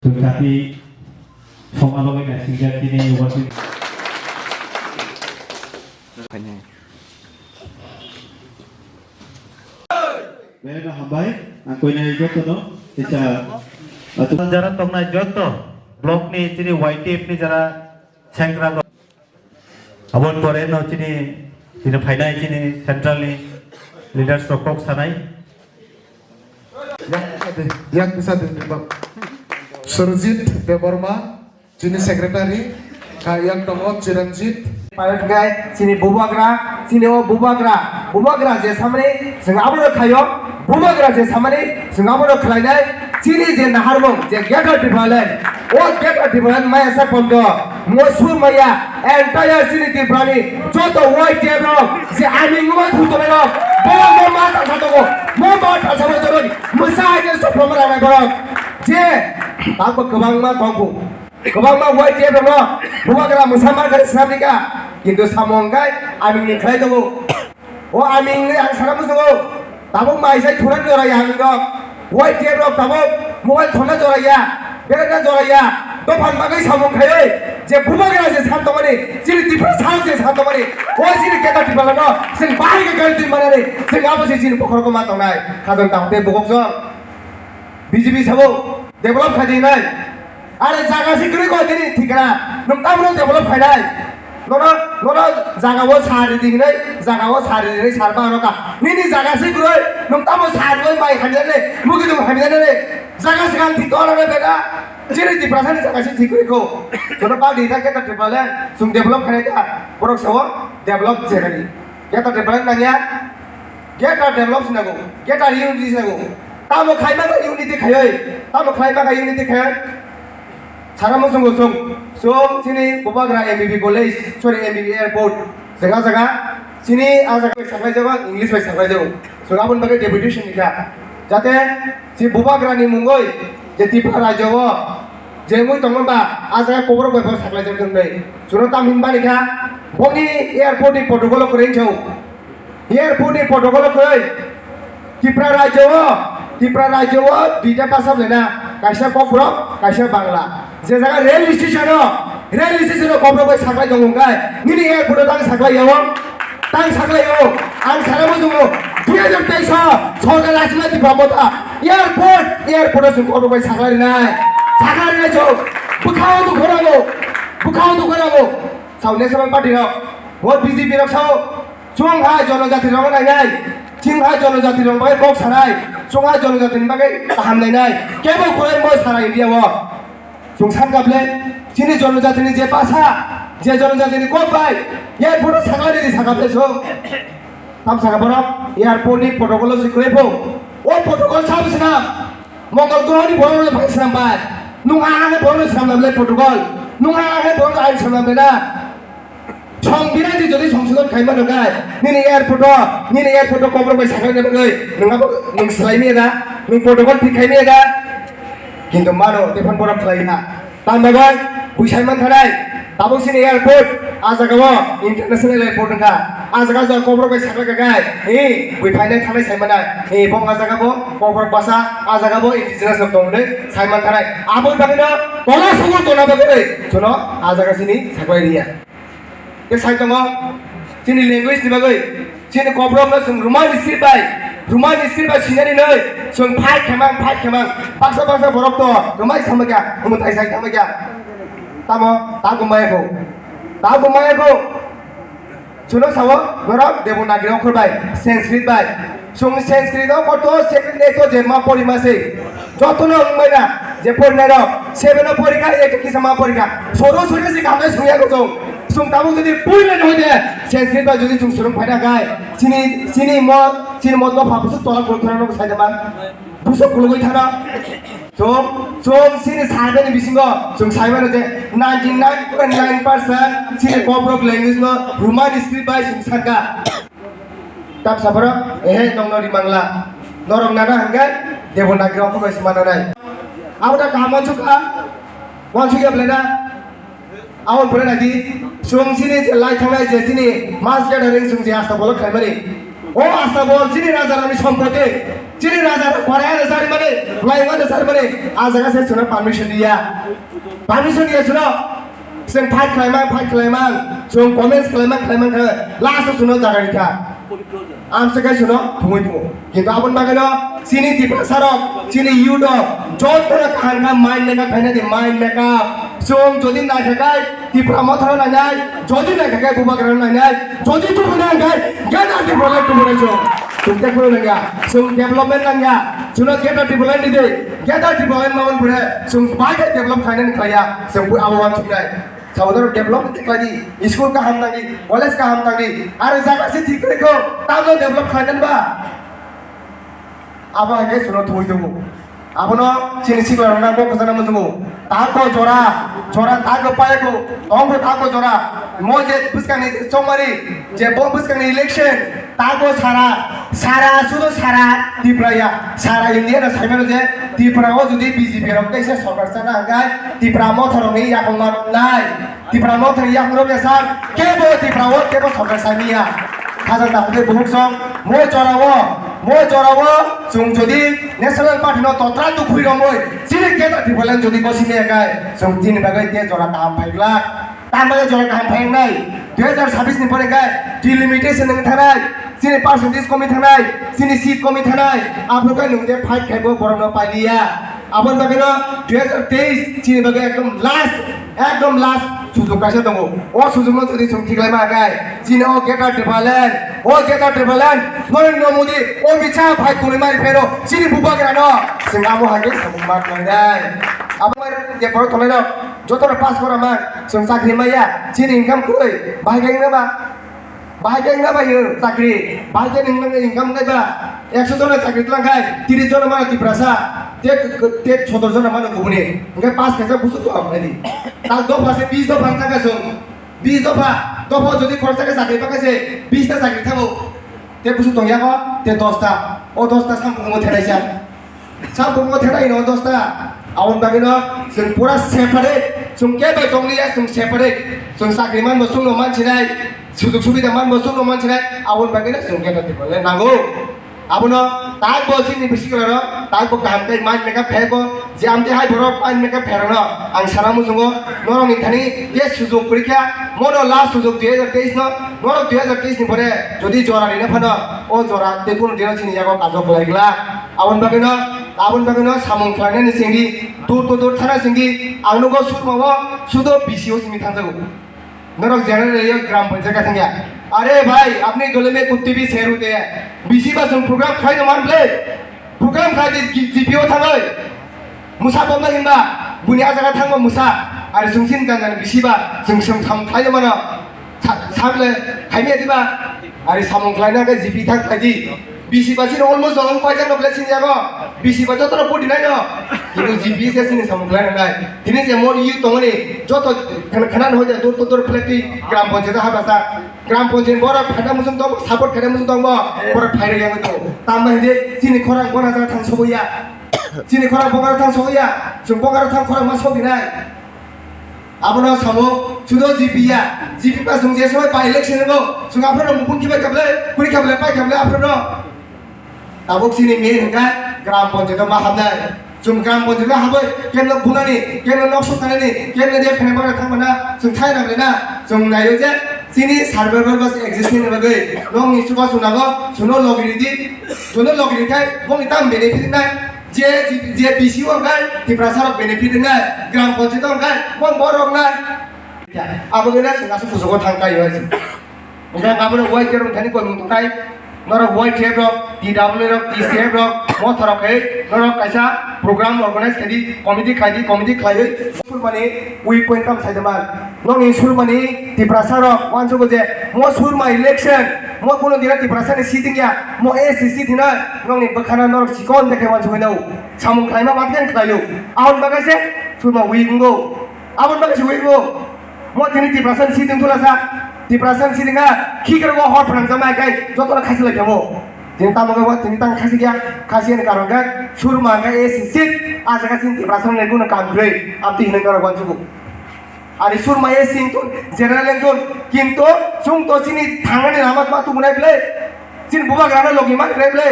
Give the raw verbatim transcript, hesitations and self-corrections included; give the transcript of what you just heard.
Jati somano bai naisingya tini wasi. Bere no hambai, ang koinai joto no, isa, atu. Jara tongnai joto, block ni chini Y T F ni jara sengkrak rok. Aboni pore no chini, chini phainai chini central ni leaders rok kok sanai. Yang kisa de, yang kisa de, Bab. Surjit Debbarma, chini secretary, kha yang tongo Chiranjit. Pirate guy, chini bubagra, chini o bubagra, bubagra je samani, chwng abono khayo, bubagra je samani, chwng abono khlainai, chini je naharmung, je Greater Tipraland, o Greater Tipraland maya sak pondo, mosu maya, entire chini Tiprani, joto Y T F rok, je ami nguma thuto rok, borok mo ma tangsa tongo, mo ma tangsa tongo, mwsa aje sopro mara borok, je, tabo kwbangma tongkhu. Kwbangma Y T F rokno bubagra mwsa mar khe swnamrika, kintu samung khe amingni khlai tongo. O amingni ang sana muchungo, tabuk mai sai thuna joraya amingrok. Y T F rok tabuk mobile thonna joraya, belekna joraya, dophani bagwi samung khaiwi je bubagra je san tongmani, chini Tiprasa je san tongmani, o chini keta Tipralano chwng bahai khe gari twi manani, chwng abo se chini bokhorok ma tongnai. Khajang tamo tei bukok jong. B J P sabo develop khai di nai. Are jaga se kwrwi koi tini thikra. Nwng tamno develop khai nai. Nono, nono jaga o sari di nai, jaga o sari di nai sar ba roka. Nini jaga se kwrwi, nwng tamo sari oi mai hamya le, mugi dung hamya le. Jaga se kan thik ora le beta. Chiri di prasani jaga se thik kwrwi ko. Jono pa di ta keta triple, sung develop khai ta. Borok sabo develop jerani. Keta triple nangya. Greater develop sinago, greater unity sinago. Tamo khaima kha unity khayoi, tamo khaima kha unity khayoi. Sana muchungo chwng, chwng chini bubagra M B B college, sorry, M B B airport, jaga jaga, chini a jaga bai saklai jago, English bai saklai jago. Chwng aboni bagwi deputation ni kha. Jate si bubagra ni mungoi, je Tripura rajyo o, je mui tongma ba, a jaga koborok bai bo saklai jago tongnai. Chwng tam hinba ni kha, boni airport ni protocol o kwrwi chwng. Airport ni protocol o kwrwi Tripura rajyo o, Tripura rajyo o duita bhasha belai na, kaisa Kokborok, kaisa Bangla. Je jaga rail station o, rail station o Kokborok bai saklai tongo hwnkhe, nini airport o tang saklai ya o, tang saklai ya o. Ang sana muchungo, dui hajar teis o sorkar achina Tripura Motha airport, airport o chwng Kokborok bai saklai rinai, saklai rinai chwng. Bwkhao dukho nango, bwkhao dukho nango. Sao National Party rok, bo B J P rok sao. Chwng hai jonojati rok nainai, chwng hai jonojati rok bagwi kok sanai, chwng hai jonojati ni bagwi kaham nainai, kebo khulai mo sara India o. Chwng sankha ble, chini jonojati ni je bhasha, je jonojati ni kok bai, ye photo sakla di sakha ble chwng. Tam sakha borok, airport ni protocol o se kwrwi pho. O protocol sab swnam, Mongol groho ni borok no bai swnam bai. Nung ha ha khe borok no swnam ble protocol, nung ha ha khe borok no ain swnam ble na. Song bina di jodi songsodon khaima nungkha, nini airport o, nini airport o Kokborok bai saklai na bagwi, nung abo nung swlai miya da, nung protocol thik khai miya da. Kintu mano, tei phano borok khlai kha. Tam bagwi, bui sai man thanai, tabuk sini airport, a jaga o international airport wngkha. A jaga o Kokborok bai saklai kha kai, hi, bui phainai thanai sai manai, hi, bo a jaga bo Kokborok basa, a jaga bo indigenous rok tong hwnwi sai man thanai. Aboni bagwino tola sogol tona bagwi, jono a jaga sini saklai riya. Tei sai tongo, chini language ni bagwi, chini Kokborok no chwng Roman script bai, Roman script bai sinani nai, chwng fight khamang, fight khamang, baksa baksa borok to, Roman samai kha, omo tai sai samai kha. Tamo, ta gumaya kho, ta gumaya kho. Chwngno sao, norok Devanagari okhor bai, Sanskrit bai. Chwng Sanskrit o koto seven eight o je ma pori ma se. Joto no wng bai na, je pori nai rok, seven o pori kha, eight o kisa ma pori kha. Soro sori se kam nai sung ya ko chwng. Chwng tabuk jodi pui le noi de, Sanskrit bai jodi chwng swrwng phai na gai. Chini, chini mo, chini mo dopha bwswk tola kwrwng thana no sai da man. Bwswk kwlwgwi thana. Chwng, chwng chini survey ni bisingo chwng sai mano je ninety nine point nine percent chini Kokborok language no Roman script bai chwng sakha. Tamsa borok, ehe, nongno rimangla. Norok nana hwnkhe Devanagari okhor bai se mananai. Abo da kaham wansukha, wansukya belai na? Aboni pore naidi, chwng chini je lai thangnai je chini mass gathering chwng je Astabol o khlaimani. O Astabol chini rajarokni sompoti. Chini raja rok korea rwchar mani, lai wngma rwchar mani, a jaga se chwngno permission ya. Permission ya chwngno. Chwng fight khlaimang, fight khlaimang, chwng comments khlaimang, khlaimang khe last o chwngno jaga rikha. Amsa khe chwngno thumui tongo. Kintu aboni bagwino chini Tiprasa rok, chini youth rok, jotono kaham kha mind makeup khaina di, mind makeup. Chwng jodi naikha khai Tipra Motha no nainai, jodi naikha khai Bubagra no nainai, jodi tubunai khai Greater Tipraland tubunai chwng. Chwng tei phuru nangya, chwng development nangya, chwngno Greater Tipraland di de, Greater Tipraland mamon pore, chwng bai khai develop khainani khlaiya, chwng abo wansuknai. Saudar develop khlai di, school kaham nang di, college kaham nang di, aro jaga se thik khlai kho, tamno develop khlainani ba? Abo hai khe chwngno thumui tongo. Abono chini sikla rok nang kok kwchana muchungo. Tako jora, jora tako payako, tongko tako jora. Mo je bwskangni chongmari, je bo bwskangni election, tako sara, sara sudo sara Tipraya, sara India no saimano je Tipra o jodi B J P rok kaisa sorkar chana hwnkhe Tipra Motha rokni yakung ma nai. Tipra Motha ni yakung rok ya sir, kebo Tipra o kebo sorkar saimanya. Khajak da hwnkhe buhuk song, mo jora o, mo jora o chwng jodi National Party no totra tukhui romwi, chini Greater Tipraland jodi bosi maya kai, chwng chini bagwi te jora kaham phai glak. Tamo jora kaham phai nai, dui hajar sabis ni pore kai delimitation wng thanai, chini percentage komi thanai, chini seat komi thanai, aphuru kai nwng je fight khaibo borok no pailiya. Aboni bagwi no dui hajar teis chini bagwi ekdom last, ekdom last sujok kaisa tongo. O sujok no jodi chwng thiklai ma kai, chini o Greater Tipraland, o Greater Tipraland, Narendra Modi, Amit Shah phai tongwi mari phero, chini bubagra no chwng abo hai khe samung ma khlai nai. Abo mai je borok tongnai rok joto no pass kora ma, chwng chakri maya, chini income kwrwi, bahai khe wngna ba? Bahai khe wngna bai chakri, bahai khe nwng income wngna ba? Ekso jona chakri tlang khai, tris jona mano Tiprasa, te, te sotor jona mano kubuni. Hwnkhe pass khe sa busu to amnai di. Ta dopha se bis dopha thang kha chwng. Bis dopha, dopha jodi khoroksa khe chakri pakha se bis ta chakri thango. Te busu tongya ko, te dos ta. O dos ta samung mo therai sa. Samung mo therai no dos ta. Aboni bagwi no chwng pura separate. Chwng kebo tongliya, chwng separate. Chwng chakri manbo chwngno mansinai. Sujog subida manbo chwngno mansinai. Aboni bagwi no chwng kebo tongmani nango. Abono takbo chini bwswk rok, takbo kaham khe mind makeup khe ko, je amtwi hai borok mind makeup khe rokno ang sana muchungo, norokni thani tei sujog porikha, mono last sujog dui hajar teis no, norok dui hajar teis ni pore jodi jora rina phano, o jora tei kunu dino chini yago kajo khlai glak. Aboni bagwino, aboni bagwino samung khlainani singdi, dur to dur thana singdi, ang nugo Surma o sudo B C O simi thangjago. Norok general area gram panchayat ka thangya. Are bhai, apni gole mein kutte bhi sher hote hain. B C ba chwng program khlai no man ble. Program khlai di G-, G P O thangoi. Musa bomna hinba, buni a jaga thangma musa. Are chwng sin jan jan B C ba, chwng chwng tham khlai no mano. Sa-, samle, khaimya diba? Are samung khlaina khe G P thang khlai di. B C ba chini almost jong paijak no belai sini jago. B C ba joto no pudi nai no. Kintu G P se chini samung khlai nai. Tini je mon yu tongoni joto khana, khana no hoja dur to dur phlek ti gram panchayat ha basa. Gram panchayat borok khana musung tong, support khana musung tong bo. Borok phai rok yang to. Tamba hindi chini khorang bona jaga thang sobo ya. Chini khorang bokaro thang sobo ya. Chwng bokaro thang khorang ma sobi nai. Abono samo, sudo G P ya, G P ba chwng je somoi by election wngo, chwng aphano mukun kibai kable, kuri kable, pai kable aphano. Tabuk chini main hwnkha gram panchayat ma habnai. Chwng gram panchayat haboi, kemno bunani, kemno nok suknani, kemno je phene bagwi thangmana, chwng thai rang rena, chwng naio je chini survival ba existing ni bagwi, nokni chubachu nago, chwngno logi ridi, chwngno logi rikhai, bongni tam benefit nai. Je, je B C O hwnkhe Tiprasa rok benefit wngnai, gram panchayat hwnkhe bo borok wngnai. Abo wngkhe chwng aswk sujugo thang kai hwnwi. Hwnkhe abono Y T F rok thani koi mung tongthai. Norok Y T F rok, T W rok, T C F rok, motha rok khe norok kaisa program organize khaidi, committee khaidi, committee khlaiwi. Surmani weak point tamo saida man. Nokni Surmani Tiprasa rok uansugo je mo Surma election, mo kuno dina Tiprasa ni seat wngya, mo S T seat hino, nokni bwkhano norok chikon dekhe uansugwi nao. Samung khlaima bathai khlaio. Aboni bagwi se Surma weak wngo. Aboni bagwi se weak wngo. Mo tini Tiprasa ni seat wng thulasa. Tiprasa ni seat wngkha, khikrok o hor phnang jama hai khai jotono khasi lai kamo. Tini tamo khe bo tini tang khasi kya, khasi ni karon khe Surma khe S T seat, a jaga chini Tiprasa ni kuno kam kwrwi, aboni hinwi norok uansugo. Ani Surma S T wngthun, general wngthun, kintu chwng to chini thangnani lama ma tubunai ble, chini bubagrano logi ma khlai ble,